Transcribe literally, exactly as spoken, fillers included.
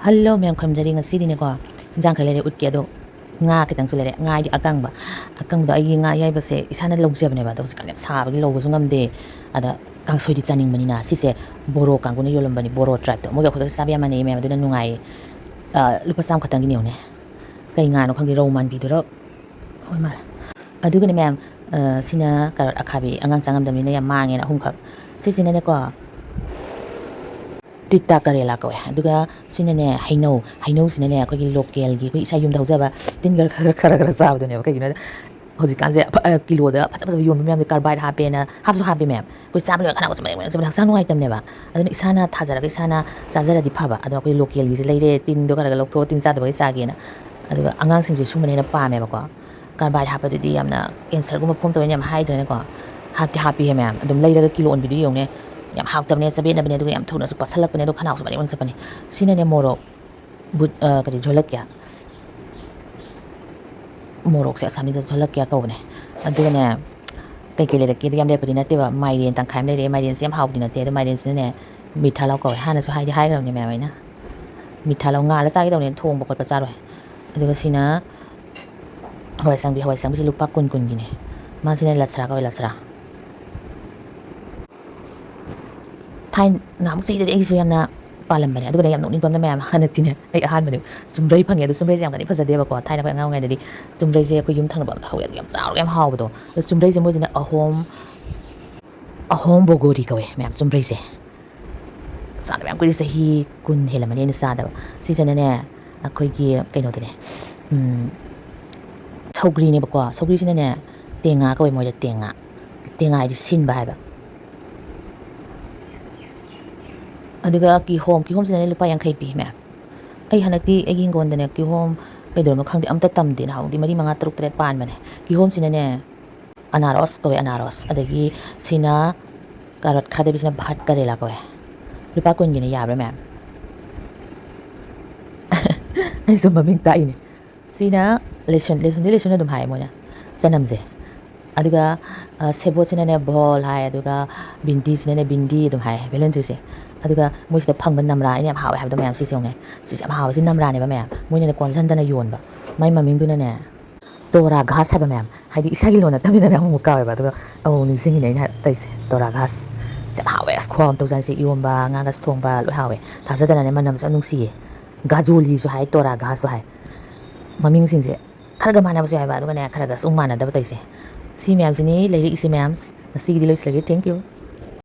Hello ꯃꯌꯥꯝ, ꯈꯨꯔꯨꯝꯖꯔꯤ꯫ ꯉꯁꯤꯗꯤꯅꯦꯀꯣ, ꯏꯟꯖꯥꯡ ꯈꯔ ꯂꯩꯔꯦ, ꯎꯠꯀꯦ꯫ ꯑꯗꯣ ꯉꯥ ꯈꯤꯇꯪꯁꯨ ꯂꯩꯔꯦ꯫ ꯉꯥ ꯍꯥꯏꯗꯤ ꯑꯀꯪꯕ, ꯑꯀꯪꯕꯗꯣ ꯑꯩꯒꯤ ꯉꯥ ꯑꯌꯥꯏꯕꯁꯦ ꯏꯁꯥꯅ ꯂꯧꯖꯕꯅꯦꯕ꯫ ꯑꯗꯣ ꯍꯧꯖꯤꯛꯀꯥꯟ ꯌꯥꯝ ꯁꯥꯕꯒꯤ ꯂꯧꯕꯁꯨ ꯉꯝꯗꯦ꯫ ꯑꯗ ꯀꯥꯡꯁꯣꯏꯗꯤ ꯆꯥꯅꯤꯡꯕꯅꯤꯅ ꯁꯤꯁꯦ ꯕꯣꯔꯣ ꯀꯥꯡꯕꯨꯅ ꯌꯣꯜꯂꯝꯕꯅꯤ, ꯕꯣꯔꯣ tribeꯇꯣ꯫ ꯃꯣꯏꯒ ꯑꯩꯈꯣꯏꯒꯁꯨ ꯆꯥꯕ ꯌꯥꯝ ꯃꯥꯟꯅꯩ ꯃꯌꯥꯝ, ꯑꯗꯨꯅ ꯅꯨꯡꯉꯥꯏꯌꯦ꯫ ꯑ, ꯂꯨꯄꯥ ꯆꯥꯝꯃ ꯈꯛꯇꯪꯒꯤꯅꯦ, ꯌꯦꯡꯉꯨꯅꯦ꯫ ꯀꯩ ꯉꯥꯅꯣ ꯈꯪꯗꯦ, ꯔꯧ ꯃꯥꯟꯕꯤꯗꯨꯔ꯫ ꯍꯣꯏ ꯃꯥꯜꯂꯦ꯫ ꯑꯗꯨꯒꯅꯦ ꯃꯌꯥꯝ, ꯑ, ꯁꯤꯅ ꯀꯥꯔꯣꯠ ꯑꯈꯥꯕꯤ, ꯑꯉꯥꯡ ꯆꯥ ꯉꯝꯗꯕꯅꯤꯅ ꯌꯥꯝ ꯃꯥꯡꯉꯦꯅ ꯑꯍꯨꯝꯈꯛ꯫ ꯁꯤꯁꯤꯅꯅꯦꯀꯣ, ꯇꯤꯇꯥ ꯀꯔꯦꯂꯥ ꯀꯧꯋꯦ꯫ ꯑꯗꯨꯒ ꯁꯤꯅꯅꯦ ꯍꯩꯅꯧ꯫ ꯍꯩꯅꯧꯁꯤꯅꯅꯦ ꯑꯩꯈꯣꯏꯒꯤ localꯒꯤ, ꯑꯩꯈꯣꯏ ꯏꯁꯥ ꯌꯨꯝꯗ ꯍꯧꯖꯕ, ꯇꯤꯟ ꯈꯔ, ꯈꯔ, ꯈꯔ, ꯈꯔ ꯆꯥꯕꯗꯨꯅꯦꯕ꯫ ꯀꯩꯒꯤꯅꯣꯗ ꯍꯧꯖꯤꯛꯀꯥꯟꯁꯦ ꯑꯐ-, ꯑ, ꯀꯤꯂꯣꯗ ꯐꯖ ꯐꯖꯕ ꯌꯣꯟꯕ ꯃꯌꯥꯝꯁꯦ carbide ꯍꯥꯞꯄꯦꯅ, ꯍꯥꯞꯁꯨ ꯍꯥꯞꯄꯦ ꯃꯌꯥꯝ꯫ ꯑꯩꯈꯣꯏ ꯆꯥꯕ ꯂꯣꯏꯔ ꯈꯅꯥꯎꯁꯦ ꯃꯔꯦꯡ ꯃꯔꯦꯡ ꯆꯠꯄꯅ ꯍꯛꯆꯥꯡ ꯅꯨꯡꯉꯥꯏꯇꯕꯅꯦꯕ꯫ ꯑꯗꯨꯅ ꯏꯁꯥꯅ ꯊꯥꯖꯔꯒ ꯏꯁꯥꯅ ꯆꯥꯖꯔꯗꯤ ꯐꯕ꯫ ꯑꯗꯣ ꯑꯩꯈꯣꯏ localꯒꯤꯁꯦ ꯂꯩꯔꯦ, ꯇꯤꯟꯗꯣ ꯈꯔ ꯈꯔ ꯂꯧꯊꯣꯛꯑ ꯇꯤꯟ ꯆꯥꯗꯕꯒꯤ ꯆꯥꯒꯦꯅ꯫ ꯑꯗꯨꯒ ꯑꯉꯥꯡꯁꯤꯡꯁꯨ ꯁꯨꯝꯕꯅ ꯍꯦꯟꯅ ꯄꯥꯝꯃꯦꯕꯀꯣ꯫ Carbide ꯍꯥꯞꯄꯗꯨꯗꯤ ꯌꯥꯝꯅ cancerꯒꯨꯝꯕ form ꯇꯧꯋꯦꯅ ꯌꯥꯝ ꯍꯥꯏꯗ꯭ꯔꯅꯦꯀꯣ꯫ ꯍꯥꯞꯇꯤ ꯍꯥꯞꯄꯤꯍꯦ ꯃꯌꯥꯝ꯫ ꯑꯗꯨꯝ ꯂꯩꯔꯒ ꯀꯤꯂꯣ ꯑꯣꯟꯕꯤꯗꯨ ꯌꯦꯡꯉꯨꯅꯦ꯫ ꯌꯥꯝ ꯍꯥꯎꯇꯕꯅꯦ, ꯆꯕꯦꯠꯅꯕꯅꯦ, ꯑꯗꯨꯒ ꯌꯥꯝ ꯊꯨꯅꯁꯨ ꯄꯠꯁꯜꯂꯛꯄꯅꯦ, ꯑꯗꯨꯒ ꯈꯅꯥꯎꯁꯨ ꯃꯔꯦꯡ ꯃꯔꯦꯡ ꯆꯠꯄꯅꯦ꯫ ꯁꯤꯅꯅꯦ ꯃꯣꯔꯣꯛ꯫ ꯕꯨꯠ-, ꯑ, ꯀꯔꯤ, ꯖꯣꯂꯀ꯭ꯌꯥ꯫ ꯃꯣꯔꯣꯛꯁꯦ ꯑꯁꯥꯃꯤꯗ ꯖꯣꯂꯀ꯭ꯌꯥ ꯀꯧꯕꯅꯦ꯫ ꯑꯗꯨꯒꯅꯦ, ꯀꯩꯀꯩ ꯂꯩꯔꯛꯀꯦꯗꯤ ꯌꯥꯝ ꯂꯩꯔꯛꯄꯗꯤ ꯅꯠꯇꯦꯕ꯫ ꯃꯥꯏꯔꯦꯟ ꯇꯪꯈꯥꯏ ꯑꯃ ꯂꯩꯔꯛꯑꯦ꯫ ꯃꯥꯏꯔꯦꯟꯁꯦ ꯌꯥꯝ ꯍꯥꯎꯕꯗꯤ ꯅꯠꯇꯦ꯫ ꯑꯗꯣ ꯃꯥꯏꯔꯦꯟꯁꯤꯅꯅꯦ, ꯃꯤꯊꯥ ꯂꯥꯎ ꯀꯧꯋꯦ꯫ ꯍꯥꯟꯅꯁꯨ ꯍꯥꯏꯗꯤ ꯍꯥꯏꯈ꯭ꯔꯕꯅꯦ ꯃꯌꯥꯝ ꯑꯩꯅ꯫ ꯃꯤꯊꯥ ꯂꯥꯎ ꯉꯥꯜꯂ ꯆꯥꯒꯦ ꯇꯧꯕꯅꯦ, ꯊꯣꯡꯕ ꯈꯣꯠꯄ ꯆꯥꯔꯣꯏ꯫ ꯑꯗꯨꯒ ꯁꯤꯅ ꯍꯋꯥꯏ ꯑꯁꯥꯡꯕꯤ, ꯍꯋꯥꯏ ꯑꯁꯥꯡꯕꯤꯁꯦ ꯂꯨꯄꯥ ꯀꯨꯟ ꯀꯨꯟꯒꯤꯅꯦ꯫ ꯃꯥꯁꯤꯅ ꯂꯠꯁ꯭ꯔꯥ ꯀꯧꯋꯦ, ꯂꯠꯁ꯭ꯔꯥ꯫ ꯊꯥꯏꯅ ꯅꯍꯥꯟꯃꯨꯛ ꯆꯍꯤꯗꯗꯤ ꯑꯩꯒꯤꯁꯨ ꯌꯥꯝꯅ ꯄꯥꯜꯂꯝꯕꯅꯦ꯫ ꯑꯗꯨꯒꯅꯦ ꯌꯥꯝ ꯅꯣꯛꯅꯤꯡꯕ ꯑꯃꯅ ꯃꯌꯥꯝ, ꯍꯟꯗꯛꯇꯤꯅꯦ ꯑꯩ ꯑꯍꯥꯟꯕꯅꯦ ꯆꯨꯝꯕ꯭ꯔꯩ ꯐꯪꯉꯦ꯫ ꯑꯗꯣ ꯆꯨꯝꯕ꯭ꯔꯩꯁꯦ ꯌꯥꯝ ꯀꯟꯅ ꯐꯖꯗꯦꯕꯀꯣ꯫ ꯊꯥꯏꯅ ꯑꯩꯈꯣꯏ ꯑꯉꯥꯡ ꯑꯣꯏꯔꯤꯉꯩꯗꯗꯤ ꯆꯨꯝꯕ꯭ꯔꯩꯁꯦ ꯑꯩꯈꯣꯏ ꯌꯨꯝ ꯊꯪꯅꯕ ꯑꯝꯗ ꯍꯧꯋꯦ, ꯑꯗꯨ ꯌꯥꯝ ꯆꯥꯎꯔꯒ ꯌꯥꯝ ꯍꯥꯎꯕꯗꯣ꯫ ꯑꯗꯣ ꯆꯨꯝꯕ꯭ꯔꯩꯁꯦ ꯃꯣꯏꯁꯤꯅ ꯑꯍꯣꯝ, ꯑꯍꯣꯝ ꯕꯣꯒꯣꯔꯤ ꯀꯧꯋꯦ ꯃꯌꯥꯝ ꯆꯨꯝꯕ꯭ꯔꯩꯁꯦ꯫ ꯆꯥꯗꯕ ꯌꯥꯝ ꯀꯨꯏꯔꯦ, ꯆꯍꯤ ꯀꯨꯟ ꯍꯦꯜꯂꯝꯃꯅꯤ ꯑꯩꯅ ꯆꯥꯗꯕ꯫ ꯁꯤꯁꯤꯅꯅꯦ ꯑꯩꯈꯣꯏꯒꯤ ꯀꯩꯅꯣꯗꯨꯅꯦ, ꯎꯝ, ꯁꯧꯒ꯭ꯔꯤꯅꯦꯕꯀꯣ꯫ ꯁꯧꯒ꯭ꯔꯤꯁꯤꯅꯅꯦ ꯇꯦꯡꯉꯥ ꯀꯧꯋꯦ ꯃꯣꯏꯗ, ꯇꯦꯡꯉꯥ꯫ ꯇꯦꯡꯉꯥ ꯍꯥꯏꯗꯤ ꯁꯤꯟꯕ ꯍꯥꯏꯕ꯫ ꯑꯗꯨꯒ ꯀꯤꯍꯣꯝ, ꯀꯤꯍꯣꯝꯁꯤꯅꯅꯦ ꯂꯨꯄꯥ ꯌꯥꯡꯈꯩ ꯄꯤ ꯃꯌꯥꯝ꯫ ꯑꯩ ꯍꯟꯗꯛꯇꯤ ꯑꯩꯒꯤ ꯍꯤꯡꯒꯣꯜꯗꯅꯦ ꯀꯤꯍꯣꯝ ꯀꯩꯗꯧꯔꯝꯅꯣ ꯈꯪꯗꯦ, ꯑꯝꯇ ꯇꯝꯗꯦ꯫ ꯅꯍꯥꯟꯃꯨꯛꯇꯤ ꯃꯔꯤ, ꯃꯉꯥ, ꯇꯔꯨꯛ, ꯇꯔꯦꯠ ꯄꯥꯟꯕꯅꯦ꯫ ꯀꯤꯍꯣꯝꯁꯤꯅꯅꯦ ꯑꯅꯥꯔꯣꯁ ꯀꯧꯋꯦ, ꯑꯅꯥꯔꯣꯁ꯫ ꯑꯗꯒꯤ ꯁꯤꯅ ꯀꯥꯔꯣꯠ ꯈꯥꯗꯕꯤꯁꯤꯅ ꯚꯥꯠ ꯀꯔꯦꯂꯥ ꯀꯧꯋꯦ꯫ ꯂꯨꯄꯥ ꯀꯨꯟꯒꯤꯅꯦ, ꯌꯥꯕ꯭ꯔꯥ ꯃꯌꯥꯝ? ꯑꯩꯁꯨ ꯃꯃꯤꯡ ꯇꯥꯛꯏꯅꯦ꯫ ꯁꯤꯅ ꯂꯦꯁꯟ, ꯂꯦꯁꯟꯗꯤ ꯂꯦꯁꯟ ꯑꯗꯨꯝ ꯍꯥꯏ ꯃꯣꯏꯅ꯫ ꯆꯅꯝꯁꯦ꯫ ꯑꯗꯨꯒ ꯁꯦꯕꯣꯠꯁꯤꯅꯅꯦ ꯕꯣꯜ ꯍꯥꯏ, ꯑꯗꯨꯒ ꯕꯤꯟꯗꯤꯁꯤꯅꯅꯦ ꯕꯤꯟꯗꯤ ꯑꯗꯨꯝ ꯍꯥꯏ, ꯕꯦꯂꯟꯗ꯭ꯔꯤꯁꯦ꯫ ꯑꯗꯨꯒ ꯃꯣꯏꯁꯤꯗ ꯐꯪꯕ ꯅꯝꯔꯥ, ꯑꯩꯅ ꯌꯥꯝ ꯍꯥꯎꯋꯦ ꯍꯥꯏꯕꯗꯣ ꯃꯌꯥꯝ, ꯁꯤꯁꯦ ꯌꯦꯡꯉꯨꯅꯦ꯫ ꯁꯤꯁꯦ ꯌꯥꯝ ꯍꯥꯎꯋꯦ, ꯁꯤ ꯅꯝꯔꯥꯅꯦꯕ ꯃꯌꯥꯝ꯫ ꯃꯣꯏꯅꯅꯦ ꯀꯣꯟꯁꯤꯟꯗꯅ ꯌꯣꯟꯕ꯫ ꯃꯥꯏ ꯃꯃꯤꯡꯗꯨꯅꯅꯦ ꯇꯣꯔꯥ ꯘꯥꯁ ꯍꯥꯏꯕ ꯃꯌꯥꯝ꯫ ꯍꯥꯏꯗꯤ ꯏꯁꯥꯒꯤ ꯂꯣꯟ ꯅꯠꯇꯕꯅꯤꯅꯅꯦ ꯑꯃꯨꯛ ꯀꯥꯎꯋꯦꯕ꯫ ꯑꯗꯨꯒ ꯑꯃꯨꯛ ꯅꯤꯡꯁꯤꯡꯉꯤꯅꯦ ꯑꯩꯅ ꯇꯧꯔꯤꯁꯦ, ꯇꯣꯔꯥ ꯘꯥꯁ꯫ ꯁꯤ ꯌꯥꯝ ꯍꯥꯎꯋꯦ, ꯑꯁ, ꯈꯨꯍꯥꯎ ꯑꯃ ꯇꯧꯖꯥꯠꯅꯤ꯫ ꯁꯤ ꯏꯔꯣꯝꯕ, ꯉꯥꯒ ꯊꯣꯡꯕ ꯂꯣꯏ ꯍꯥꯎꯋꯦ꯫ ꯊꯥꯖꯗꯅꯅꯦ ꯃꯅꯝꯁꯨ ꯌꯥꯝ ꯅꯨꯡꯁꯤꯌꯦ꯫ ꯒꯥꯖꯣꯂꯤꯁꯨ ꯍꯥꯏ, ꯇꯣꯔꯥ ꯘꯥꯁꯁꯨ ꯍꯥꯏ꯫ ꯃꯃꯤꯡꯁꯤꯡꯁꯦ ꯈꯔꯒ ꯃꯥꯟꯅꯕꯁꯨ ꯌꯥꯎꯋꯦꯕ, ꯑꯗꯨꯒꯅꯦ ꯈꯔꯒ ꯁꯨꯝ ꯃꯥꯟꯅꯗꯕ ꯇꯧꯔꯤꯁꯦ꯫ ꯁꯤ ꯃꯌꯥꯝꯁꯤꯅꯤ ꯂꯩꯔꯛꯏꯁꯤ ꯃꯌꯥꯝ꯫ ꯉꯁꯤꯒꯤꯗꯤ ꯂꯣꯏꯁꯤꯜꯂꯒꯦ꯫ Thank you꯫